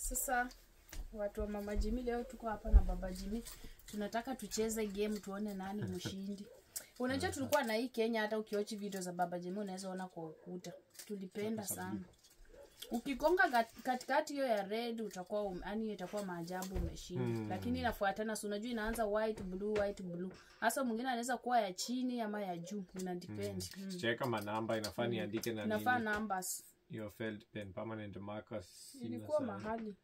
Sasa watu wa Mama Jimmy, leo tuko hapa na Baba Jimmy. Tunataka tucheze game tuone nani mshindi. Unajua tulikuwa na hii Kenya, hata ukiochi video za Baba Jimmy unaweza ona kwa ukuta. Tulipenda sana. Ukigonga katikati hiyo ya red utakuwa yani itakuwa maajabu umeshinda. Lakini inafuatana, si unajua inaanza white blue white blue. Hasa mwingine anaweza kuwa ya chini ama ya juu, ina depend. Cheka manamba inafaa niandike na nini? Inafaa numbers. Your felt pen, permanent markers. Ilikuwa mahali.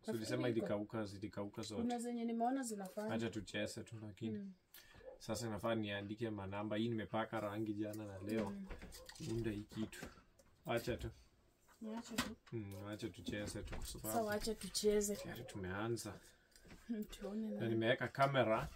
So ulisema ilikauka, zilikauka zote. Kuna zenye nimeona zinafanya. Acha tucheze tu lakini. Sasa inafaa niandike manamba. Hii nimepaka rangi jana na leo. Unda hii kitu. Acha tu. Niache tu. Acha tucheze tu kwa sababu. Sawa, acha tucheze. Tayari tumeanza. Tuone na nimeweka kamera.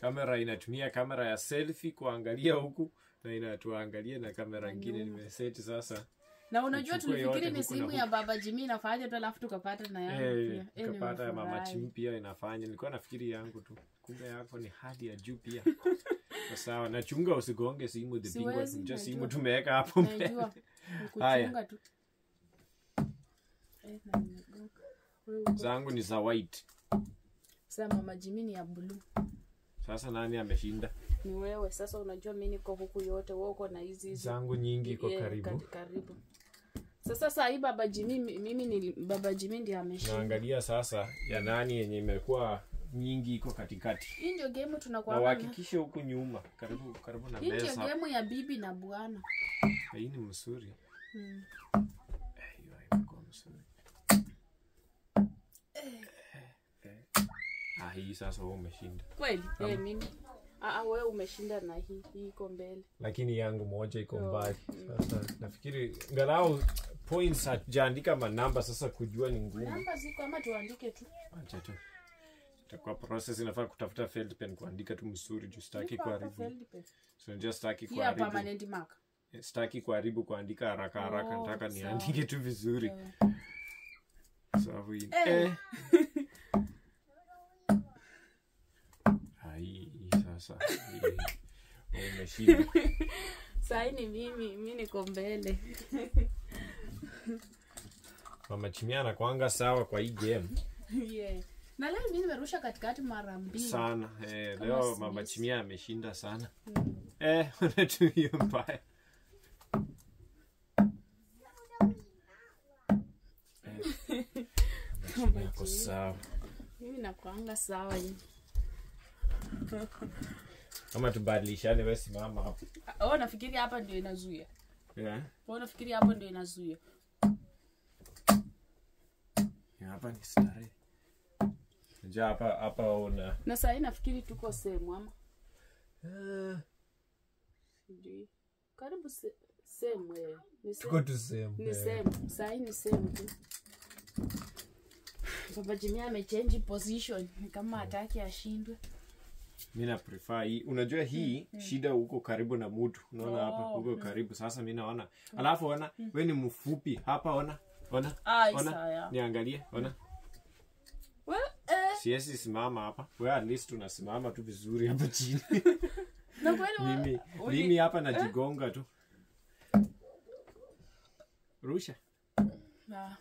Kamera inatumia kamera ya selfie kuangalia huku na inatuangalia na kamera nyingine nimeseti sasa. Na unajua tulifikiri ni simu ya Baba Jimmy inafanya tu, alafu tukapata na yangu pia. Tukapata ya Mama Jimmy pia inafanya. Nilikuwa nafikiri yangu tu. Kumbe yako ni hadi ya juu pia. Kwa sawa, na chunga usigonge simu the big one. Just simu tumeweka hapo mbele. Najua. Kuchunga tu. Na nimegonga. Zangu ni za white. Sasa Mama Jimmy ni ya blue. Sasa nani ameshinda? Ni wewe. Sasa unajua mimi niko huku yote, wewe uko na hizi hizi. Zangu nyingi iko karibu. Karibu. Sasa hii Baba Jimmy, mimi ni Baba Jimmy ndiye ameshinda. Naangalia sasa ya nani yenye imekuwa nyingi iko katikati. Hii ndio game tunakuwa. Na uhakikishe huku nyuma, karibu karibu na meza. Hii ndio game ya bibi na bwana. Hii ni mzuri. Hiyo imekuwa mzuri. Hii sasa wewe umeshinda. Kweli? Mimi. Wewe umeshinda na hii iko mbele. Lakini yangu moja iko mbali. Sasa nafikiri angalau points hatujaandika manamba, sasa kujua ni ngumu. Namba ziko ama tuandike tu. Acha tu. Itakuwa process, inafaa kutafuta felt pen kuandika tu mzuri juu sitaki kuharibu. So just sitaki kuharibu. Yeah, permanent mark. Sitaki kuharibu kuandika haraka haraka, nataka niandike tu vizuri. Sawa hii. Hii sasa umeshinda. Sasa ni mimi niko mbele. Mama Jimmy anakuanga sawa kwa hii game. Yeah. Na leo mimi nimerusha katikati mara mbili. Sana. Leo Mama Jimmy ameshinda sana. Unatumia mbaya. Mama sawa. Mimi nakuanga sawa hii. Kama tubadilishane, wewe simama hapo. Nafikiri hapa ndio inazuia. Yeah. Nafikiri hapo ndio inazuia. Ya hapa ni starehe. Nja hapa una. Na sasa nafikiri tuko same ama? Sijui. Karibu same wewe. Ni same. Tuko tu same. Ni same. Sasa ni same tu. Baba Jimmy amechange position kama hataki ashindwe. Mimi na prefer hii. Unajua hii shida uko karibu na mtu. Unaona hapa uko karibu. Sasa mimi naona. Alafu ona wewe ni mfupi. Hapa ona. Ona. Ona. Niangalie. Ona. Well, siwezi simama hapa. Wewe at least unasimama tu vizuri hapa chini. Na kweli mimi hapa najigonga tu. Rusha. Na.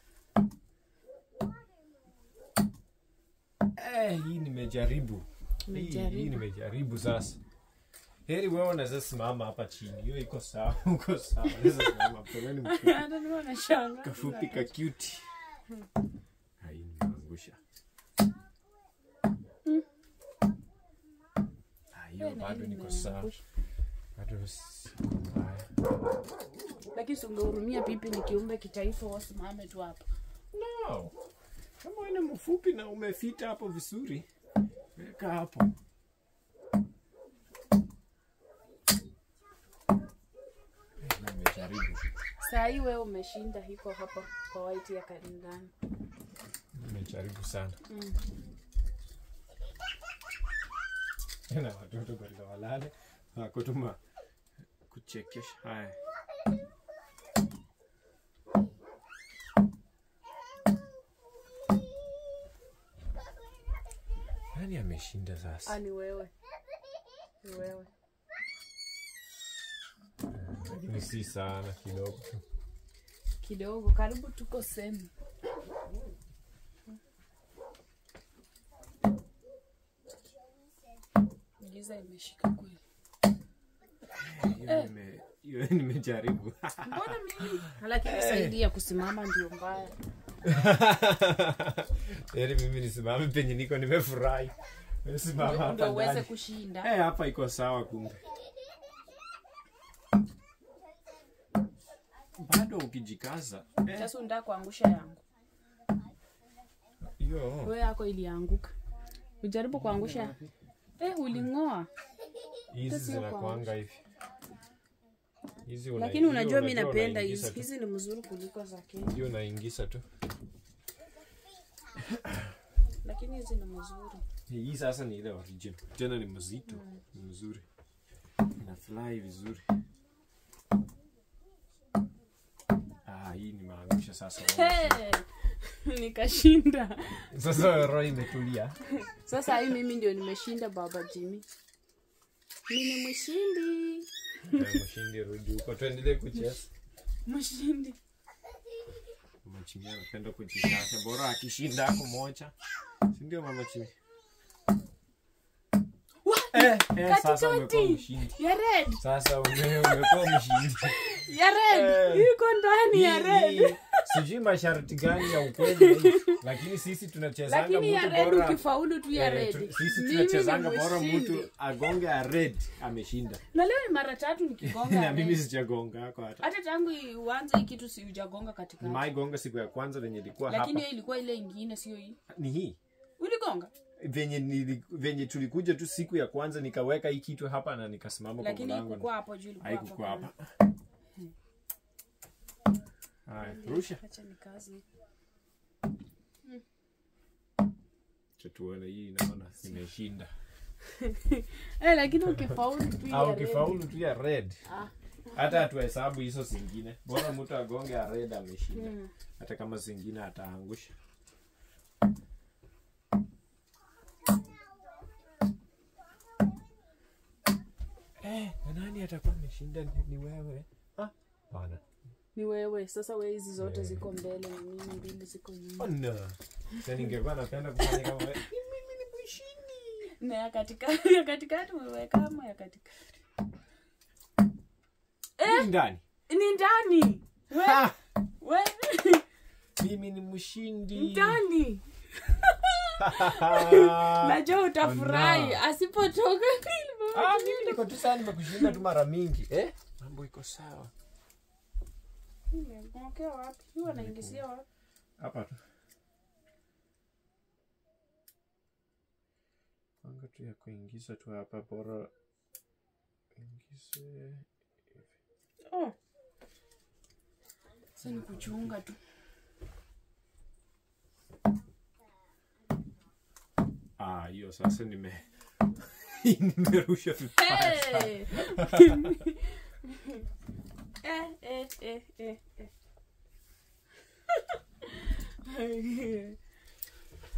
Hii nimejaribu. Hii nimejaribu sasa. Heri wewe unaweza simama hapa chini. Hiyo iko sawa, uko sawa. Unaweza simama hapo. Wewe ni mfupi. Hata mimi nashangaa. Kafupi ka cute. Hai nimeangusha. Hiyo bado niko sawa. Bado siko mbaya. Lakini ungehurumia pipi ni kiumbe kitaifa, wasimame tu hapa. No. Kama wewe ni mfupi na umefita hapo vizuri. Weka hapo. Nimejaribu. Sasa hii wewe umeshinda hiko hapa kwa white ya ndani. Nimejaribu sana. Na watoto kwa walale wakotuma kuchekesha. Haya. Nani ameshinda sasa? Ni wewe. Ni wewe. Lakini si sana, kidogo. Kidogo, karibu tuko same. Kuingiza imeshika kweli. Hiyo nimejaribu. Mbona mimi? Lakini saidia kusimama ndio mbaya. Yaani mimi nisimame penye niko nimefurahi. Nisimama hapa ndio uweze kushinda. Hapa iko sawa kumbe. Bado ukijikaza. Sasa unataka kuangusha yangu. Yo. Wewe yako ilianguka. Ujaribu kuangusha. Ulingoa. Hizi zinakuanga hivi. Hizi una. Lakini unajua mimi napenda hizi. Hizi ni mzuri kuliko za Kenya. Hiyo naingiza tu. Lakini hizi ni mzuri. Hii sasa ni ile original. Tena ni mzito, ni mzuri. Ina fly vizuri. Hii nimeangusha sasa. Nikashinda. Sasa roho imetulia. Sasa hii mimi ndio nimeshinda Baba Jimmy. Mimi ni mshindi. Mshindi, rudi huko tuendelee kucheza. Mshindi. Mama Jimmy anapenda kujishasha, bora akishinda hapo moja. Si ndio Mama Jimmy? Sasa umekuwa mshindi. Ya red. Sasa umekuwa mshindi. Ya red. Yuko ndani ya red. Sijui masharti gani ya ukweli, lakini sisi tunachezanga mtu bora. Lakini ya red ukifaulu tu ya red. Sisi tunachezanga bora mtu agonge ya red ameshinda. Na leo ni mara tatu nikigonga. Na mimi sijagonga kwa hata. Hata tangu uanze hii kitu si hujagonga katikati. Nimegonga siku ya kwanza venye ilikuwa hapa. Lakini hiyo ilikuwa ile nyingine sio hii. Ni hii. Uligonga? Venye tulikuja tu siku ya kwanza nikaweka hii kitu hapa na nikasimama kwa mlango. Lakini haikuwa hapo juu, ilikuwa haikuwa hapa. Haya, rusha. Acha nikaze. Tuone hii naona nimeshinda. Lakini ukifaulu tu ya red. Ukifaulu tu ya red. Hata hatuhesabu hizo zingine. Bora mtu agonge ya red ameshinda. Hata kama zingine ataangusha. Nani atakuwa ameshinda? Ni wewe? Bana. Ni wewe. Sasa wewe hizi zote ziko mbele na mimi mbili ziko nyuma. Oh no. Sasa ningekuwa napenda kufanya kama wewe. Mimi ni mshindi. Na ya katikati, ya katikati wewe kama ya katikati. Ni ndani. Ni ndani. Wewe. Mimi ni mshindi. Ndani. Najua utafurahi asipotoka. Mimi niko tu sana nimekushinda tu mara mingi. Mambo iko sawa. Nimemwekea wapi? Huwa naingizia wapi? Hapa tu. Panga tu ya kuingiza tu hapa bora ingize. Oh. Sasa ni kuchunga tu. Hiyo sasa nimerusha vibaya.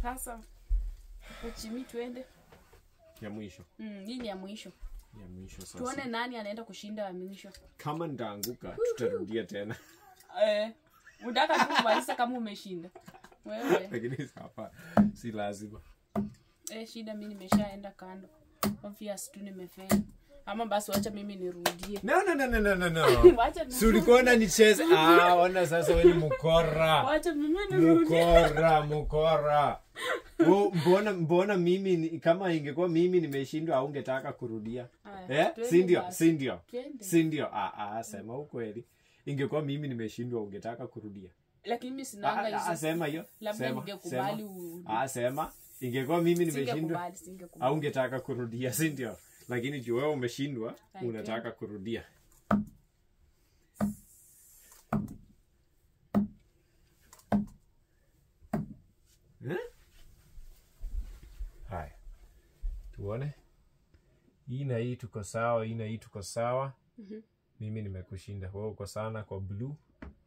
Sasa Jimmy tuende ya mwisho. Hii ni ya mwisho. Ya mwisho sasa. Tuone nani anaenda kushinda ya mwisho. Kama ndaanguka tutarudia tena. Unataka tu kumaliza kama umeshinda. Wewe. Lakini hapa si lazima. Shida mimi nimeshaenda kando. Obvious tu nimefail. Ama basi wacha mimi nirudie. No. Wacha si ulikuwa unanicheza. Ona sasa wewe ni mkora. Wacha mimi nirudie. Mkora. Mbona mimi kama ingekuwa mimi nimeshindwa au ungetaka kurudia? Si ndio? Sema ukweli. Ingekuwa mimi nimeshindwa ungetaka kurudia. Lakini mimi sinanga hizo. Sema hiyo. Labda ningekubali. Sema ingekuwa mimi nimeshindwa au ungetaka kurudia, si ndio? Lakini juu wewe umeshindwa unataka kurudia. Haya. Tuone. Hii na hii tuko sawa, hii na hii tuko sawa. Mimi nimekushinda. Wewe uko sana kwa blue,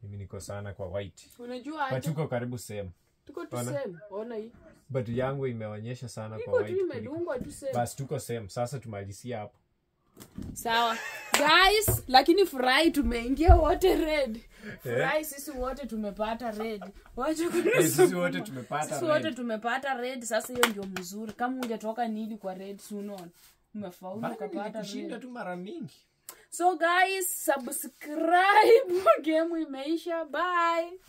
mimi niko sana kwa white. Unajua aje? Tuko karibu same. Tuko tu same. Ona hii. But yangu imeonyesha sana kwa white. Iko tu imedungwa tu same. Bas tuko same. Sasa tumalizia hapo. Sawa. Guys, lakini furahi tumeingia wote red. Furahi sisi wote tumepata red. Wacha sisi wote tumepata red. Sisi wote tumepata red. Sasa hiyo ndio mzuri. Kama ungetoka nili kwa red si unaona. Umefaulu Bado ukapata nilikushinda red. tu mara mingi. So guys, subscribe. Game imeisha. Bye.